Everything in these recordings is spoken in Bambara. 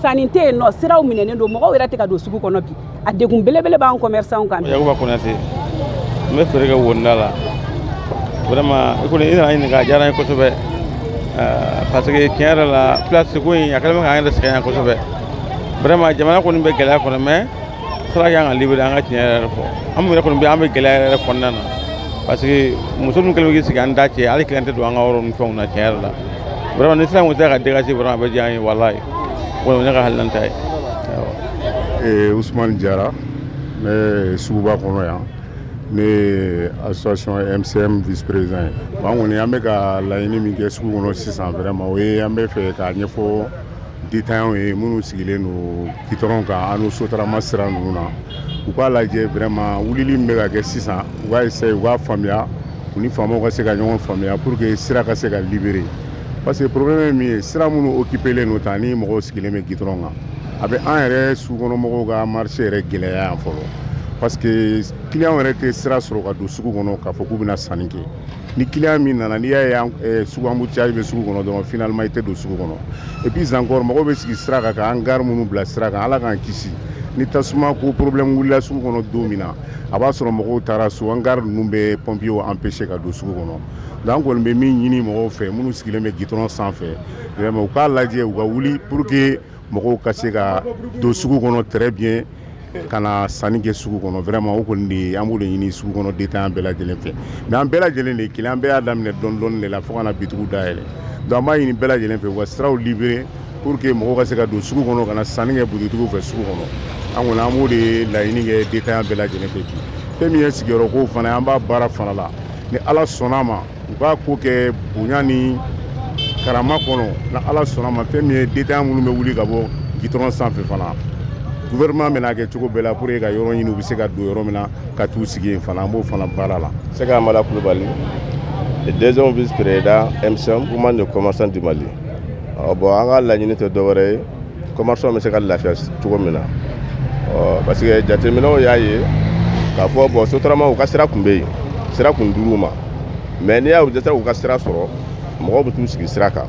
Sanni tɛ yen nɔ, siraw minɛnen don, mɔgɔw yɛrɛ tɛ ka don sugu kɔnɔ bi. A degun belebele b'an commerçants kan. Yakuba Konate, n bɛ feere kɛ Wonida la. Vraiment, i kɔni i nana ɲininka, a diyara n ye kosɛbɛ, parce que tiɲɛ yɛrɛ la, place ko in a kɛlen bɛ k'an yɛrɛ sɛgɛn yan kosɛbɛ. Vraiment, jamana kɔni bɛ gɛlɛya kɔnɔ, mais sira kan ka libérer. An ka tiɲɛ yɛrɛ fɔ, an yɛrɛ kɔni bɛ, an bɛ gɛlɛya yɛrɛ kɔnɔna na, parce que muso min kɛlen bɛ k'i sigi an da cɛ, hali client tɛ don an ka yɔrɔ ni fɛnw na. Tiɲɛ yɛrɛ la, vraiment, ni sira in kun sera ka dégager, vraiment, a bɛ diya an ye. Walayi, o kɔni, ne ka hakilina ta ye. Ousmane Diarra, n bɛ suguba kɔnɔ yan. Ne ye association MCM vice président ye. An kɔni, an bɛ ka laɲini min kɛ sugu kɔnɔ sisan, vraiment, o ye an bɛ fɛ k'a ɲɛfɔ détaillants ye minnu sigilen don goudron kan ani Sotrama sira ninnu na, u k'a lajɛ vraiment, wulili min bɛ ka kɛ sisan, u k'a essayer, u k'a faamuya, u ni faamaw ka se ka ɲɔgɔn faamuya pour que sira ka se ka libérer, parce que problème ye min ye, sira minnu occupé len don tan ni mɔgɔw sigilen bɛ goudron kan, a bɛ an yɛrɛ sugukɔnɔmɔgɔw ka marché yɛrɛ gɛlɛya yan fɔlɔ, parce que client yɛrɛ tɛ sira sɔrɔ ka don sugu kɔnɔ k'a fɔ k'u bɛna sanni kɛ. Ni client min nana, n'i y'a ye sugu embouteillage bɛ sugu kɔnɔ dɔrɔn, finalement i tɛ don sugu kɔnɔ. Et puis encore, mɔgɔw bɛ sigi sira kan ka hangar minnu bila sira kan. Ala k'an kisi, ni tasuma ko problème wulila sugu kɔnɔ don min na, a b'a sɔrɔ mɔgɔw taara so, hangar ninnu bɛ pompiers empêcher ka don sugu kɔnɔ. Donc an kɔni bɛ min ɲini mɔgɔw fɛ minnu sigilen bɛ goudron sanfɛ, vraiment, u k'a lajɛ, u ka wuli pour que mɔgɔw ka se ka don sugu kɔnɔ très bien, ka na sanni kɛ sugu kɔnɔ. Vraiment, o kɔni de, an b'o de ɲini sugu kɔnɔ détaillant bɛɛ lajɛlen fɛ. Mais an bɛɛ lajɛlen de ye kelen, an bɛɛ y'a daminɛ dɔɔni dɔɔni de la fo ka na bitigiw dayɛlɛ. Donc an b'a ɲini bɛɛ lajɛlen fɛ, u ka siraw libérer pour que mɔgɔw ka se ka don sugu kɔnɔ ka na sanni kɛ butigiw fɛ sugu kɔnɔ. An kɔni, an b'o de laɲini kɛ détaillant bɛɛ lajɛlen fɛ bi. Fɛn min ye sigiyɔrɔ ko fana ye, an b'a baara fana la. Ni Ala sɔnna a ma, u k'a ko kɛ bonya ni karama kɔnɔ. Ni Ala sɔnna a ma, fɛn min ye détaillant minnu bɛ wuli ka bɔ goudron sanfɛ fana, gouvernement bɛna kɛ cogo bɛɛ la pour que ka yɔrɔ ɲini, u bɛ se ka don yɔrɔ min na ka t'u sigi yen fana. An b'o fana baara la. Seka Amala Koulibaly, le deuxième vice-président MCM, mouvement de commerçants du Mali. Bon, an ka laɲini tɛ dɔwɛrɛ ye, commerçant bɛ se ka lafiya cogo min na, parce que jateminɛw y'a ye k'a fɔ, bon, Sotrama u ka sira tun bɛ yen, sira kun dir'u ma, mais n'i y'a ye u dɛsɛra k'u ka sira sɔrɔ, mɔgɔw bɛ t'u sigi sira kan.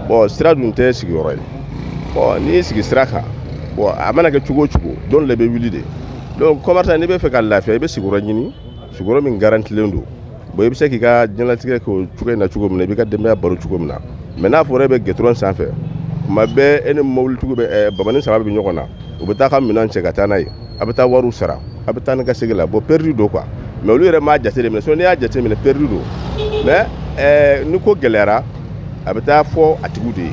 Bon, sira dun tɛ sigiyɔrɔ ye. Bon, n'i y'i sigi sira kan, bon, a mana kɛ cogo o cogo, don de bɛ wuli de. Donc commerçant, n'i bɛ fɛ ka lafiya, i bɛ sigiyɔrɔ ɲini, sigiyɔrɔ min garantilen don. Bon, i bɛ se k'i ka diɲɛlatigɛ kɛ o cogo in na cogo min na, i b'i ka denbaya balo cogo min na. Mais n'a fɔra e bɛ goudron sanfɛ kuma bɛɛ, e ni mobilitigiw bɛ babani saba bɛ ɲɔgɔn na, u bɛ taa ka minɛn cɛ ka taa n'a ye, a bɛ taa wariw sara, a bɛ taa ni ka segin la. Bon, perdu don quoi. Mais olu yɛrɛ m'a jate de minɛ. Sinon n'i y'a jate minɛ, perdu don. Mais ni ko gɛlɛyara, a bɛ taa fɔ a tigiw de ye.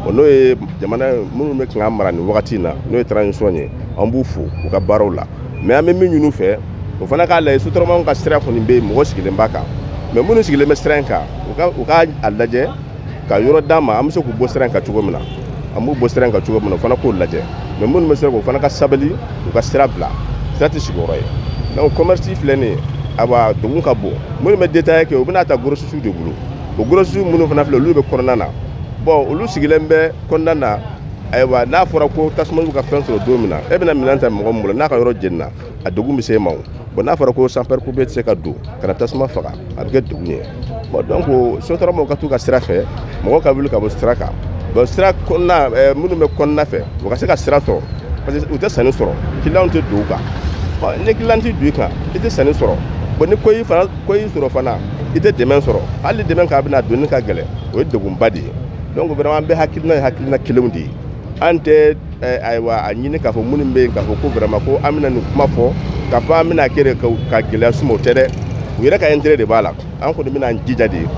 Bon, n'o ye jamana minnu bɛ kan ka mara nin wagati in na, n'o ye transition ye, an b'u fo u ka baaraw la. Mais an bɛ min ɲini u fɛ, o fana k'a lajɛ, Sotramaw ka sira kɔni bɛ yen, mɔgɔ sigilen b'a kan, mais minnu sigilen bɛ sira in kan, u ka a lajɛ ka yɔrɔ d'an ma, an bɛ se k'u bɔ sira in kan cogo min na. An b'u bɔ sira in kan cogo min na, o fana k'o lajɛ. Mais minnu bɛ sira kan, o fana ka sabali, u ka sira bila. Sira tɛ sigiyɔrɔ ye. Donc commerce filɛ nin ye, awa, degun ka bon. Minnu bɛ détail kɛ, u bɛna ta grossistes de bolo. O grossistes minnu fana filɛ, olu bɛ kɔnɔna na. Bon, olu sigilen bɛ kɔnɔna na. Ayiwa, n'a fɔra ko tasuma b'u ka fɛn sɔrɔ don min na, e bɛna minɛn ta mɔgɔ min bolo, n'a ka yɔrɔ jenina, a degun bɛ se e ma. O bon, n'a fɔra ko sapeur pompier tɛ se ka don ka na tasuma faga, a bɛ kɛ degun ye. Bon, donc Sotramaw ka t'u ka sira fɛ, mɔgɔw ka wuli ka bɔ sira kan. Bon, sira kɔnɔna, minnu bɛ kɔnɔna fɛ, u ka se ka sira sɔrɔ, parce que u tɛ sanni sɔrɔ, client tɛ don u kan. Bon, ni client tɛ don i kan, i tɛ sanni sɔrɔ. Bon, ni ko y'i fana, ko y'i sɔrɔ fana, i tɛ dɛmɛ sɔrɔ. Hali ni dɛmɛ k'a bɛna donni ka gɛlɛn, o ye degunba de ye. Donc vraiment, an bɛ hakilina ye hakilina kelenw de ye. An tɛ, ayiwa, a ɲini k'a fɔ minnu bɛ yen k'a fɔ ko vraiment ko an bɛna nin kuma fɔ k'a fɔ an bɛna kɛ de ka gɛlɛya suma, o tɛ dɛ. U yɛrɛ ka intérêt de b'a la. An kɔni bɛna an jija de,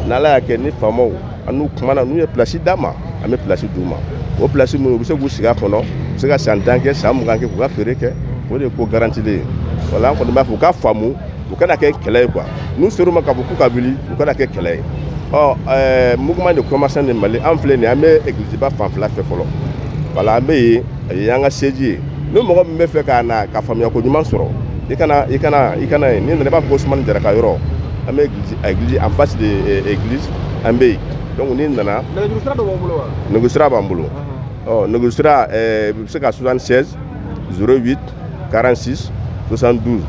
n'Ala y'a kɛ, ni faamaw an n'u kumana, n'u ye place d'an ma, an bɛ place d'u ma. O place minnu, u bɛ se k'u sigi a kɔnɔ, u bɛ se ka san 10 kɛ, san 20 kɛ, k'u ka feere kɛ. O de ye ko garantilen ye. Wala an kɔni b'a fɔ u ka faamu, u kana kɛ kɛlɛ ye quoi. N'u ser'u ma k'a fɔ k'u ka wuli, u kana kɛ kɛlɛ ye. Ɔ mouvement de commerçants de Mali, an filɛ nin ye, an bɛ église ba fanfɛla fɛ fɔlɔ. Wala an bɛ yen, yen y'an ka siège ye. Ni mɔgɔ min bɛ fɛ ka na ka faamuya ko ɲuman sɔrɔ, i kana yen. N'i nana, i b'a fɔ ko Usumani Jara ka yɔrɔ, an bɛ église, en face de église, an bɛ yen. Donc n'i nana. Nɛgɛjuru sira dɔ b'aw bolo wa? Nɛgɛjuru sira b'an bolo. Ɔ, nɛgɛjuru sira, i bɛ se ka 76 08 46 72.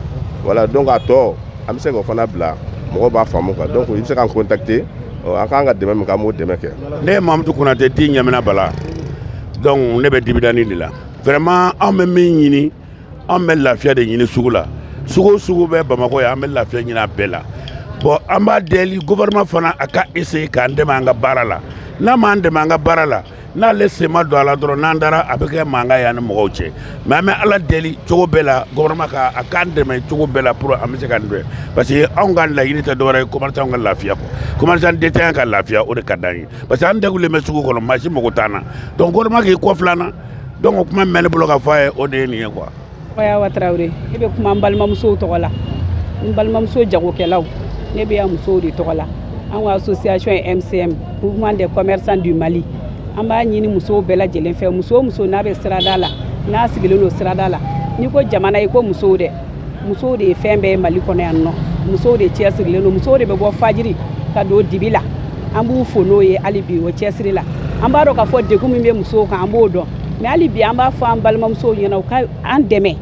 Voilà, donc a tɔ, an bɛ se k'o fana bila, mɔgɔw b'a faamu quoi. Donc i bɛ se k'an contacter. An k'an ka dɛmɛ min kɛ, an b'o dɛmɛ kɛ. Ne ye Mamudu Konate di Ɲamina Bala. Donc ne bɛ dibidani de la. Vraiment anw bɛ min ɲini, anw bɛ lafiya de ɲini sugu la. Sugu o sugu bɛ Bamakɔ yan, an bɛ lafiya ɲini a bɛɛ la. Bon, an b'a deli gouvernement fana a ka essayer k'an dɛmɛ an ka baara la. N'a m'an dɛmɛ an ka baara la, n'ale sen ma don a la dɔrɔn, n'an taara a bɛ kɛ mankan ye an ni mɔgɔw cɛ. Mais an bɛ Ala deli cogo bɛɛ la, gouvernement ka a k'an dɛmɛ cogo bɛɛ la pour an bɛ se ka nin dɔn. Parce que anw ka laɲini tɛ dɔwɛrɛ ye, commerçant ka lafiya kɔ. Commerçant détaillant ka lafiya, o de ka d'an ye. Parce que an degunlen bɛ sugu kɔnɔ, maa si mago t'an na. Donc gouvernement k'i kɔ filɛ an na. Donc o kuma min bɛ ne bolo ka fɔ a ye, o de ye nin ye quoi. Awa Tarawele, e bɛ kuma n balimamusow tɔgɔ la. N balimamuso jagokɛlaw, ne bɛ yan musow de tɔgɔ la. An ka association ye MCM, Mouvement des commerçants du Mali. An b'a ɲini musow bɛɛ lajɛlen fɛ, muso o muso n'a bɛ sirada la, n'a sigilen don sirada la, n'i ko jamana i ko musow dɛ. Musow de ye fɛn bɛɛ ye Mali kɔnɔ yan nɔ. Musow de cɛsirilen don, musow de bɛ bɔ fajiri ka don dibi la. An b'u fo n'o ye hali bi o cɛsiri la. An b'a dɔn k'a fɔ degun min bɛ musow kan, an b'o dɔn. Mais hali bi an b'a fɔ an balimamusow ɲɛna, u ka an dɛmɛ,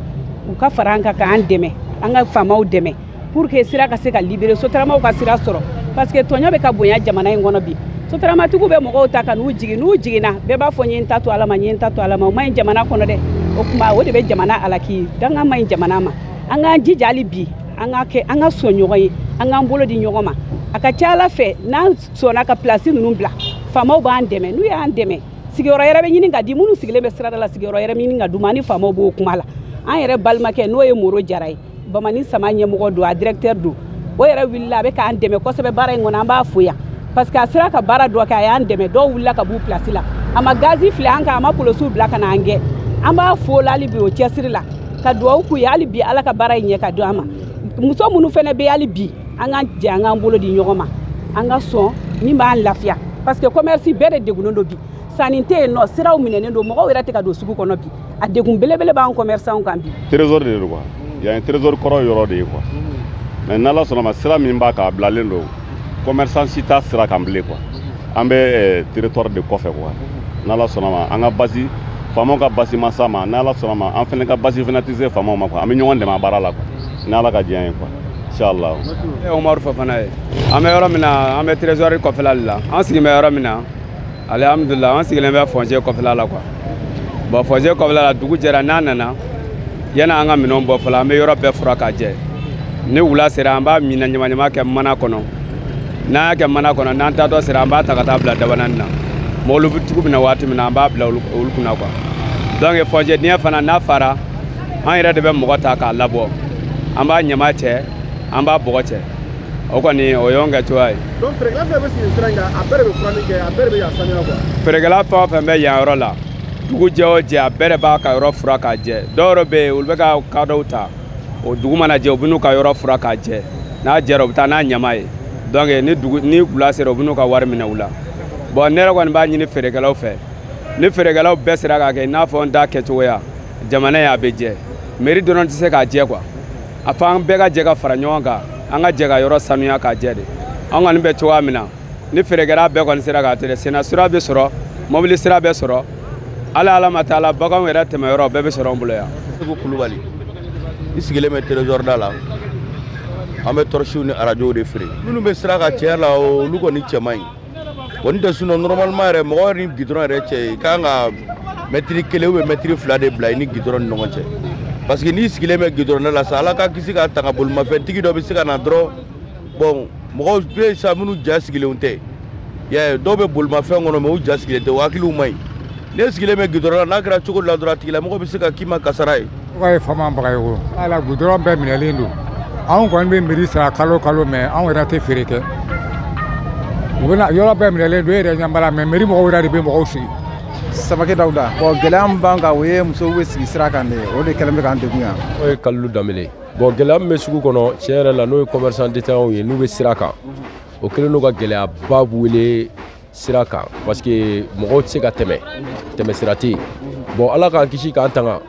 u ka fara an kan k'an dɛmɛ, an ka faamaw dɛmɛ pour que sira ka se ka libérer, sotaramaw ka sira sɔrɔ. Parce que tɔɲɔ bɛ ka bonya jamana in kɔnɔ bi. Sotaramatigiw bɛ mɔgɔw ta ka n'u jigin, n'u jiginna bɛɛ b'a fɔ n ye n ta to Ala ma, n ye n ta to Ala ma. O man ɲi jamana kɔnɔ dɛ. O tuma o de bɛ jamana alaki, danga man ɲi jamana ma. An k'an jija hali bi, an ka kɛ, an ka sɔn ɲɔgɔn ye, an k'an bolo di ɲɔgɔn ma. A ka ca Ala fɛ, n'an sɔnna ka place ninnu bila, faamaw b'an dɛmɛ. N'u y'an dɛmɛ, sigiyɔrɔ yɛrɛ bɛ ɲini ka di minnu sigilen bɛ sirada la, sigiyɔrɔ yɛrɛ bɛ ɲini ka d'u ma, ani faamaw b'o kuma la. An yɛrɛ balimakɛ n'o ye Moro Jara ye, Bamani Sama ɲɛmɔgɔ don, a directeur don, o yɛrɛ wulila a bɛ k'an dɛmɛ kosɛbɛ baara in kɔnɔ, an b'a fo yan. Parce que a sera ka baara dɔ kɛ, a y'an dɛmɛ, dɔw wulila ka b'u place la. A ma gazi filɛ an kan, a ma polosiw bila ka na an gɛn. An b'a fo la hali bi o cɛsiri la, ka duwawu k'u ye hali bi Ala ka baara in ɲɛ ka di an ma. Muso minnu fɛnɛ bɛ hali bi, an ka jɛ an k'an bolo di ɲɔgɔn ma, an ka sɔn min b'an lafiya. Parce que commerce bɛɛ de degunnen don bi. Sanni tɛ yen nɔ, siraw minɛnen don, mɔgɔw yɛrɛ tɛ ka don sugu kɔnɔ bi. A degun belebele b'an commerçant kan bi. Trésor de don quoi. Yan ye trésor kɔrɔ yɔrɔ de ye quoi. Mais n'Ala sɔnna ma, sira min b'a kan a bilalen don, commerçant si t'a sira kan bilen quoi. An bɛ territoire de kɔfɛ quoi. N'Ala sɔnna ma, an ka basi, faamaw ka basi ma s'a ma, n'Ala sɔnna ma, an fana ka basi fana tɛ se faamaw ma quoi. An bɛ ɲɔgɔn dɛmɛ a baara la quoi. N'Ala ka diɲɛ ye quoi. Inchallah. Ne ye Umaru Fofana ye. An bɛ yɔrɔ min na, an bɛ trésor kɔfɛla de la. An sigilen bɛ yɔrɔ min na, alhamdulillah, an sigilen bɛ foncier kɔfɛla la quoi. Bon, foncier kɔfɛla la, dugu jɛra, n'an nana, yanni an ka minɛnw bɔ fɔlɔ, an bɛ yɔrɔ bɛɛ furan k'a jɛ. Ni wula sera, an b'a minɛ ɲama ɲama kɛ mana kɔnɔ. N'an y'a kɛ mana kɔnɔ, n'an taatɔ sera, an b'a ta ka taa bila dabanani na. Mɔbilitigiw bɛ na waati min na, an b'a bila olu kunna quoi. Donc foncier dingɛ fana n'a fara, an yɛrɛ de bɛ mɔgɔ ta k'a labɔ. An b'a ɲama cɛ, an b'a bɔgɔ cɛ. O kɔni o y'anw kɛ cogoya ye. Donc feerekɛla fɛn bɛ sigi sira in kan, a bɛɛ de bɛ furanni kɛ, a bɛɛ de bɛ yan sanuya quoi. Feerekɛla fɛn o fɛn bɛ yan yɔrɔ la, dugu jɛ o jɛ, a bɛɛ de b'a ka yɔrɔ furan k'a jɛ. Dɔw yɛrɛ bɛ yen, olu bɛ ka kadɔw ta, o dugu mana jɛ, u bɛ n'u ka yɔrɔ furan k'a jɛ. N'a jɛra, u bɛ taa n'a ɲama ye. Donc ni dugu ni wula sera, u bɛ n'u ka wari minɛ u la. Bon, ne yɛrɛ kɔni b'a ɲini feerekɛlaw fɛ, ni feerekɛlaw bɛɛ sera k'a kɛ i n'a fɔ n ta kɛcogoya, jamana in a bɛ jɛ. Mairie dɔrɔn tɛ se k'a jɛ quoi. A fɔ an bɛɛ ka jɛ ka fara ɲɔgɔn kan, an ka jɛ ka yɔrɔ sanuya k'a jɛ de. An kɔni bɛ cogoya min na, ni feerekɛla bɛɛ kɔni sera k'a tere, senna sira bɛ sɔrɔ, mobili sira bɛ sɔrɔ, Ala Ala ma taa la, baganw yɛrɛ tɛmɛ yɔrɔ bɛɛ bɛ sɔrɔ an bolo yan. Segu Kulubali, i sigilen bɛ trésor da la, an bɛ tɔrɔsiw ni arajow de feere. Minnu bɛ sira kan tiɲɛ la, olu kɔni cɛ man ɲi. Kɔni tɛ sinon normalement yɛrɛ, mɔgɔ ni goudron yɛrɛ cɛ, i kan ka mɛtiri 1 ou bien mɛtiri 2 de bila i ni goudron ni ɲɔgɔn cɛ. Parce que n'i sigilen bɛ goudron da la sa, Ala ka kisi ka tanga, bolimafɛntigi dɔ bɛ se ka na dɔrɔn. Bon, mɔgɔw bɛ yen sa minnu ja sigilenw tɛ. I y'a ye, dɔw bɛ bolimafɛn kɔnɔ mais u ja sigilen tɛ, u hakiliw man ɲi. Ne sigilen bɛ goudron na, n'a kɛra cogo dɔ la dɔrɔn, a tigilamɔgɔ bɛ se ka k'i ma kasara ye. Tɔgɔ ye Fama Bagayogo. Ala goudron bɛɛ minɛlen don. Anw kɔni bɛ mairie sara kalo kalo, mais anw yɛrɛ tɛ feere kɛ. U bɛna yɔrɔ bɛɛ minɛlen don, e yɛrɛ ɲɛ b'a la, mais mairie mɔgɔw yɛrɛ de bɛ mɔgɔw sigi. Samake Dawuda. Bon, gɛlɛya min b'an kan, o ye musow bɛ sigi sira kan de, o de kɛlen bɛ k'an degun yan. O ye Kalilu Danbele. Bon, gɛlɛya min bɛ sugu kɔnɔ tiɲɛ yɛrɛ la, n'o ye commerçant détaillant ye, n'u bɛ sira kan, o kɛlen don ka gɛlɛyaba wele sira kan, parce que mɔgɔw tɛ se ka tɛmɛ, tɛmɛ sira tɛ yen. Bon, Ala k'an kisi k'an tanga,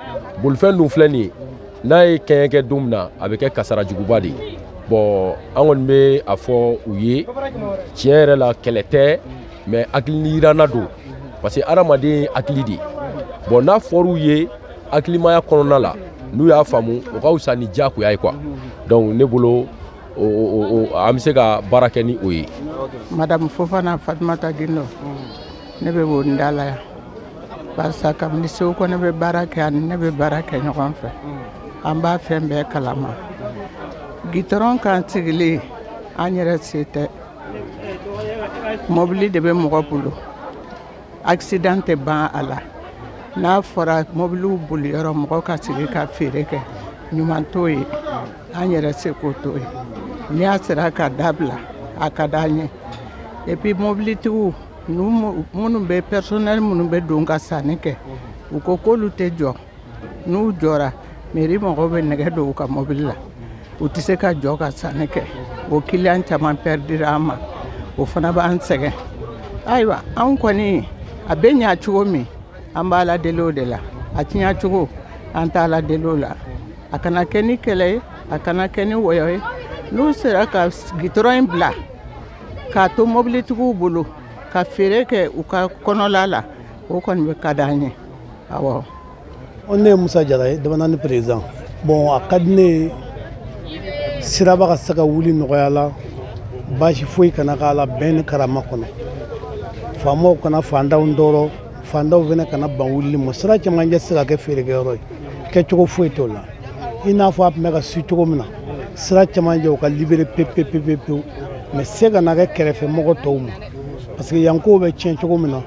bolifɛn dun filɛ nin ye, n'a ye kɛɲɛ kɛ don min na, a bɛ kɛ kasara juguba de ye. Bon, an kɔni bɛ a fɔ u ye tiɲɛ yɛrɛ la, kɛlɛ tɛ, mais hakili yiranna don, parce que hadamaden ye hakili de ye. Bon, n'a fɔr'u ye hakilimaya kɔnɔna la, n'u y'a faamu, o ka fisa ni diyagoya ye quoi. Donc ne bolo, an bɛ se ka baara kɛ ni o ye. Madame Fofana Fatumata Gindo, ne bɛ Woninda la yan. Barisa kabini Segu Kɔnɛ bɛ baara kɛ ani ne bɛ baara kɛ ɲɔgɔn fɛ, an b'a fɛn bɛɛ kalama. Gitɔrɔn kan sigili an yɛrɛ se tɛ, mɔbili de bɛ mɔgɔ bolo, accident tɛ ban a la. N'a fɔra mɔbiliw boli yɔrɔ mɔgɔ ka sigi ka feere kɛ, ɲuman t'o ye, an yɛrɛ seko t'o ye. N'i y'a sera ka dabila a ka d'an ye. Et puis mɔbilitigiw minnu bɛ personnel minnu bɛ don ka sanni kɛ, u ko k'olu tɛ jɔ. N'u jɔra, mairie mɔgɔw bɛ nɛgɛ don u ka mɔbili la, u tɛ se ka jɔ ka sanni kɛ. O kiliyan caman pɛridira an ma, o fana b'an sɛgɛn. Ayiwa, anw kɔni a bɛ ɲa cogo min, an b'a la deli o de la. A tiɲɛ cogo an t'a la deli o la. A kana kɛ ni kɛlɛ ye, a kana kɛ ni wɔyɔ ye. N'u sera ka gitɔrɔn in bila k'a to mɔbilitigiw bolo ka feere kɛ u ka kɔnɔla la, o kɔni bɛ ka d'an ye. Awɔ. Ne ye Musa Jara ye, Dabanani président. Bon, a ka di ne ye siraba ka se ka wuli nɔgɔya la, baasi foyi kana k'a la, bɛn ni karama kɔnɔ. Faamaw kana fantanw tɔɔrɔ, fantanw fana kana ban wulili ma. Sira cɛmancɛ tɛ se ka kɛ feerekɛyɔrɔ ye, kɛcogo foyi t'o la. I n'a fɔ a tun bɛ ka su cogo min na, sira cɛmancɛ u ka libéré pewu pewu pewu pewu, mais se kana kɛ kɛrɛfɛmɔgɔ tɔw ma, parce que yan kow bɛ tiɲɛ cogo min na,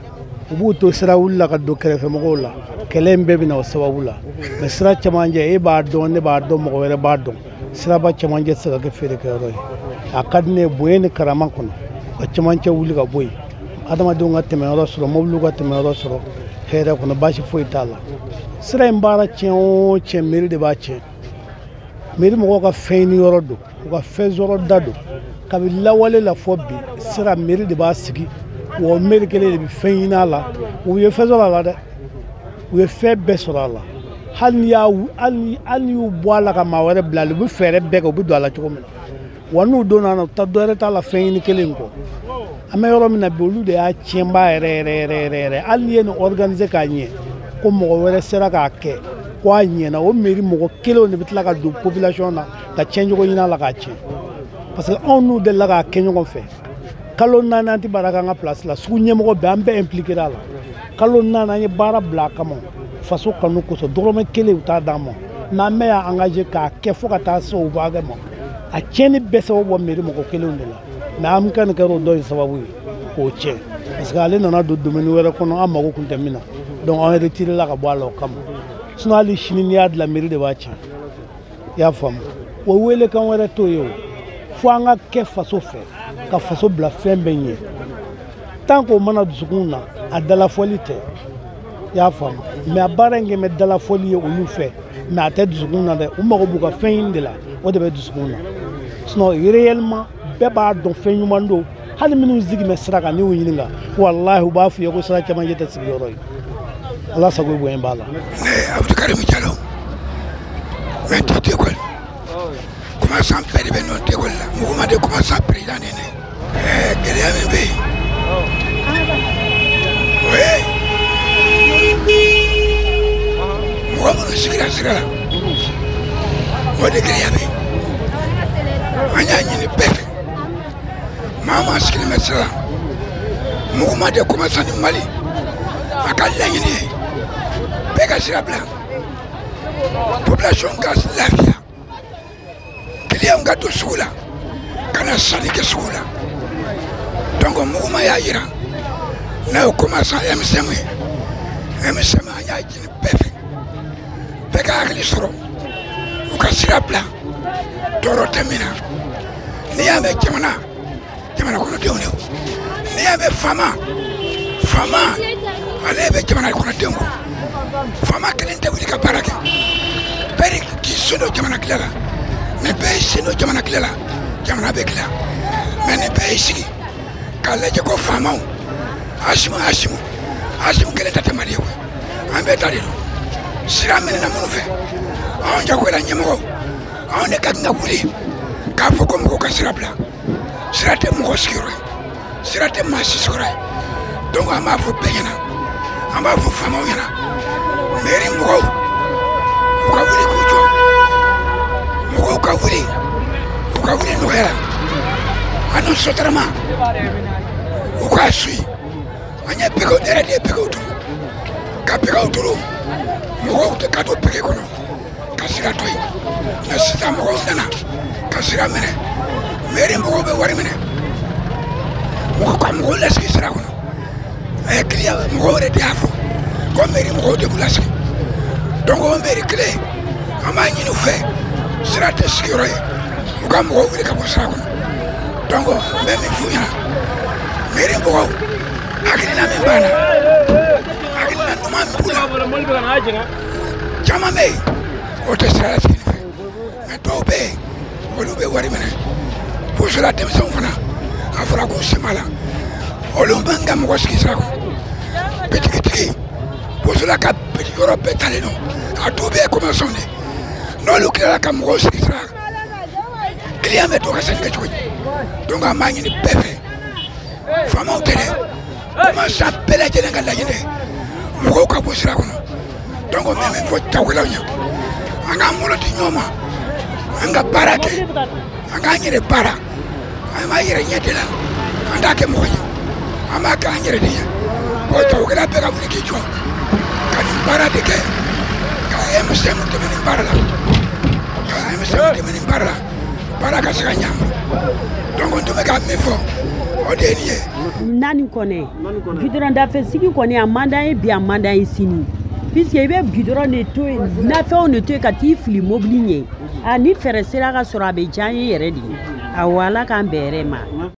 u b'u to sira wuli la ka don kɛrɛfɛmɔgɔw la, kɛlɛ in bɛɛ bɛ na o sababu la. Mais sira cɛmancɛ, e b'a dɔn, ne b'a dɔn, mɔgɔ wɛrɛ b'a dɔn, siraba cɛmancɛ tɛ se ka kɛ feerekɛyɔrɔ ye. A ka di ne ye bonya ni karama kɔnɔ, ka cɛmancɛ wuli ka bɔ yen, adamadenw ka tɛmɛyɔrɔ sɔrɔ, mobiliw ka tɛmɛyɔrɔ sɔrɔ hɛrɛ kɔnɔ, baasi foyi t'a la. Sira in baara tiɲɛ o tiɲɛ, mairie de b'a tiɲɛ. Mairie mɔgɔw ka fɛn ɲini yɔrɔ don, u ka fɛn sɔrɔ da don. Kabi lawale la fɔ bi, sira mairie de b'a sigi, wa mairie kelen de bɛ fɛn ɲini a la. U ye fɛn sɔrɔ a la dɛ, u ye fɛn bɛɛ sɔrɔ a la. Hali n'i y'u bɔ a la ka maa wɛrɛ bila a la, u bɛ fɛɛrɛ bɛɛ kɛ, u bɛ don a la cogo min na. Wa n'u donna a la, u taa dɔ wɛrɛ t'a la fɛn ɲini kelen kɔ. An bɛ yɔrɔ min na bi, olu de y'a tiɲɛba yɛrɛ yɛrɛ yɛrɛ yɛrɛ yɛrɛ. Hali n'i ye nin organiser k'a ɲɛ, ko mɔgɔ wɛrɛ sera k'a kɛ ko a ɲɛna, o mairie mɔgɔ kelenw de bɛ tila ka don population na ka tiɲɛcogo ɲini a la k'a tiɲɛ. Parce que anw n'u delila k'a kɛ ɲɔgɔn fɛ. Kalo 4 an tɛ baara kɛ an ka place la, sugu ɲɛmɔgɔ bɛɛ an bɛɛ impliqué a la. Kalo 4 an ye baara bila a kama faso kanu kosɔn, dɔrɔmɛ kelen u t'a d'an ma. Mais an bɛɛ y'a engagé k'a kɛ fo ka taa se o hakɛ ma. A tiɲɛni bɛɛ sababu bɔ mairie mɔgɔ kelenw de la. Mais an ka nin kɛra o dɔ in sababu ye k'o tiɲɛ. Parce que ale nana don domaine wɛrɛ kɔnɔ, an mago tun tɛ min na. Donc an retiré la ka bɔ a la o kama. Sinon hali sini n'i y'a dilan, mairie de b'a tiɲɛ. I y'a faamu? O welekan wɛrɛ t'o ye o. Fo an ka kɛ faso fɛ, ka faso bila fɛn bɛɛ ɲɛ. Tant k'o mana dusukun na, a dalafɔli tɛ. I y'a faamu? Mais a baara in kɛ bɛ dalafɔli ye olu fɛ, mais a tɛ dusukun na dɛ. U mago b'u ka fɛn ɲini de la, o de bɛ dusukun na. Sinon réellement bɛɛ b'a dɔn fɛn ɲuman don. Hali minnu sigi bɛ sira kan, n'i y'u ɲininka, walahi u b'a f'i ye ko sira cɛmancɛ tɛ sigiyɔrɔ ye. Ala sago i bonya b'a la. Ne Abdulkarim Jalo, maître d'école. Commerçant bɛɛ de bɛ nɔ d'école la. Mouvement de commerçant président de ne. Gɛlɛya min bɛ yen, o ye mɔgɔ minnu sigira sira la, o de gɛlɛya bɛ yen. An y'a ɲini bɛɛ fɛ, maa o maa sigilen bɛ sira la, mouvement de commerçant du Mali a ka laɲini ye bɛɛ ka sira bila, population ka lafiya, client ka don sugu la, ka na sanni kɛ sugu la. Donc mouvement y'a yira n'a ye commerçant MCM ye, MCM an y'a ɲini bɛɛ fɛ, bɛɛ ka hakili sɔrɔ, u ka sira bila, tɔɔrɔ tɛ min na. N'i y'a mɛn jamana, jamana kɔnɔdenw de, n'i y'a mɛn faama, faama ale bɛ jamana kɔnɔdenw kɔ. Faama kelen tɛ wuli ka baara kɛ, bɛɛ de k'i sen don jamana dilan la. Ni bɛɛ y'i sen don jamana dilan la, jamana bɛ dilan. Mais ni bɛɛ y'i sigi k'a lajɛ ko faamaw, Asimu Asimu Asimu kelen ta tɛ Mali ye koyi, an bɛɛ ta de don. Sira minɛna minnu fɛ, anw jagoyala ɲɛmɔgɔw, anw de ka kan ka wuli k'a fɔ ko mɔgɔw ka sira bila. Sira tɛ mɔgɔ sigiyɔrɔ ye, sira tɛ maa si sigiyɔrɔ ye. Donc an b'a fɔ bɛɛ ɲɛna, an b'a fɔ faamaw ɲɛna, mairie mɔgɔw u ka wuli k'u jɔ, mɔgɔw ka wuli, u ka wuli nɔgɔya la. An ni sotarama u k'a suyi. An ye pekew, ne yɛrɛ de ye pekew turu. Ka pɛgɛw turu, mɔgɔw tɛ ka don pɛgɛ kɔnɔ ka sira to yen. Mɛ sisan mɔgɔw nana ka sira minɛ, mɛri mɔgɔw bɛ wari minɛ, mɔgɔ ka mɔgɔw lasigi sira kɔnɔ. Kiliyan mɔgɔw yɛrɛ de y'a fɔ ko mɛri mɔgɔw de b'u lasigi. Donc o mɛri kelen, an b'a ɲini u fɛ, sira tɛ sigiyɔrɔ ye, u ka mɔgɔw wuli ka bɔ sira kɔnɔ. Donc n bɛ min f'u ɲɛna, mɛri mɔgɔw, hakilina min b'an na, hakilina ɲuman min b'u la, caman bɛ yen o tɛ sira lasigi fɛ, mɛ dɔw bɛ yen olu bɛ wari minɛ. Bosola denmisɛnw fana, a fɔra k'u sen b'a la, olu man ka mɔgɔ sigi sira kɔnɔ. Bitigitigi bosola ka yɔrɔ bɛɛ talen don, a du bɛɛ ye commerçant de ye. N'olu tilala ka mɔgɔw sigi sira, kiliyan bɛ to ka sanni kɛ cogo di? Donc an b'a ɲini bɛɛ fɛ, faamaw tɛ dɛ, commerçant bɛɛ lajɛlen ka laɲini ye mɔgɔw ka bɔ sira kɔnɔ. Donc n bɛ min fɔ jagokɛlaw ɲɛ, an k'an bolo di ɲɔgɔn ma, an ka baara kɛ, an k'an yɛrɛ baara, an b'an yɛrɛ ɲɛ de la, an t'a kɛ mɔgɔ ɲɛ, an b'a kɛ an yɛrɛ de ɲɛ. Bon, jagokɛla bɛɛ ka wuli k'i jɔ ka nin baara de kɛ, ka MCM dɛmɛ nin baara la, ka MCM dɛmɛ nin baara la, baara ka se ka ɲɛ an bolo. Donc n tun bɛ ka min fɔ, o de ye nin ye. Naani kɔnɛ gidɔrɔn dafɛ sigi kɔni, a man d'an ye bi, a man d'an ye sini, puisque i bɛ gidɔrɔn de to yen, nafɛnw de to yen ka t'i fili mobili ɲɛ. A ni fɛɛrɛ sera ka sɔrɔ, a bɛ diya an ye yɛrɛ de. Awɔ, Ala k'an bɛn hɛrɛ ma.